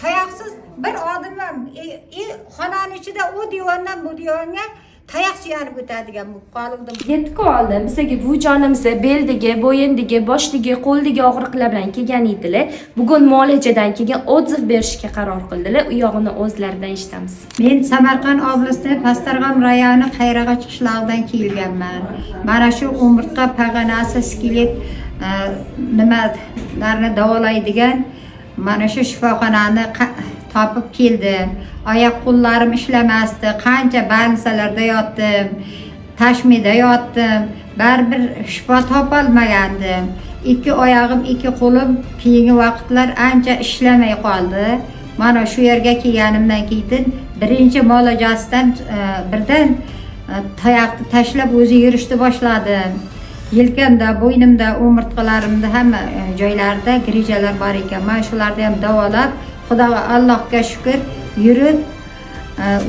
Tayoqsiz bir odim ham xonani ichida u divandan bu divanga tayoq suyanib o'tadigan bo'lib qoldim. 7 kun oldin bizaga buvijonimiz beldagi, bo'yindagi, boshdagi, qo'ldagi og'riqlar bilan kelgan edilar. Bugun muolajadan keyin отзыв berishga qaror qildilar. U yog'ini o'zlaridan eshitamiz. Men Samarqand oblasti Pastdarg'om rayoni Qayrag'och qishlog'idan kelganman. Mana shu umurtqa pag'anasi, skelet nimalarni davolaydigan mana shu shifoxonani topib keldim. Oyoq qo'llarim ishlamasdi, qancha больница larda yotdim, tashmida yotdim, baribir shifo topolmagandim. Ikki oyog'im, ikki qo'lim keyingi vaqtlar ancha ishlamay qoldi. Mana shu yerga kelganimdan keyin birinchi muolajasidan birdan tayoqni tashlab o'zi yurishni boshladim. Yelkamda, bo'ynimda, umurtqalarimda, hamma joylarida грыжа lar bor ekan. Mana shularni ham davolab, Xudoga, Allohga shukur, yurib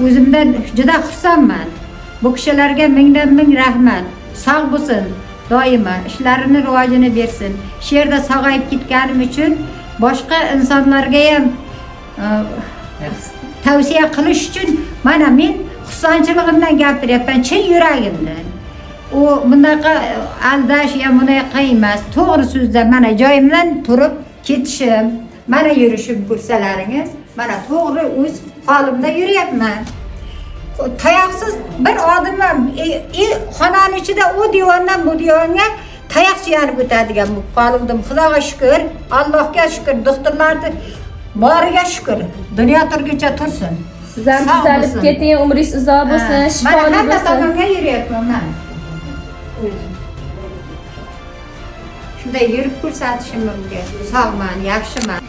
o'zimdan juda xursandman. Bu kishilarga mingdan ming rahmat. Sog' bo'lsin, doimo ishlarini rivojini bersin. Shu yerda sog'ayib ketganim uchun boshqa insonlarga ham tavsiya qilish uchun mana men xursandchiligimdan gapiryapman, chin yuragimdan. U bunaqa aldash yo bunaqa emas, to'g'ri so'zda. Mana joyimdan turib ketishim, mana yurishim, ko'rsalaringiz, mana to'g'ri o'z holimda yuryapman. Tayoqsiz bir odim ham xonani ichida u divandan bu divanga tayoq suyanib o'tadigan bo'lib qoldim. Xudoga shukur, Allohga shukur, doktorlarni boriga shukur. Dunyo turguncha tursin. Siz ham Sog' tuzalib bo'lsin. keting, umringiz uzoq bo'lsin, Ha, mana shifoli hamma bo'lsin. tomonga yuryapman man o'zim. Shunday yurib ko'rsatishim mumkin. Sog'man, yaxshiman.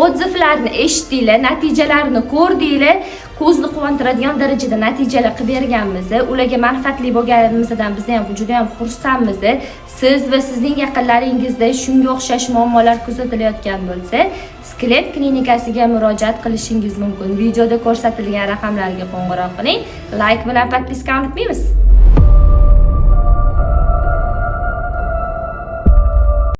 Отзыв larni eshitdinglar, natijalarini ko'rdinglar, ko'zni quvontiradigan darajada natijalar qilib berganmiz. Ularga manfaatli bo'lganimizdan biz ham juda ham xursandmiz. Siz va sizning yaqinlaringizda shunga o'xshash muammolar kuzatilayotgan bo'lsa, Skelet klinikasiga murojaat qilishingiz mumkin. Videoda ko'rsatilgan raqamlarga qo'ng'iroq qiling. Like bilan подписка unutmaymiz.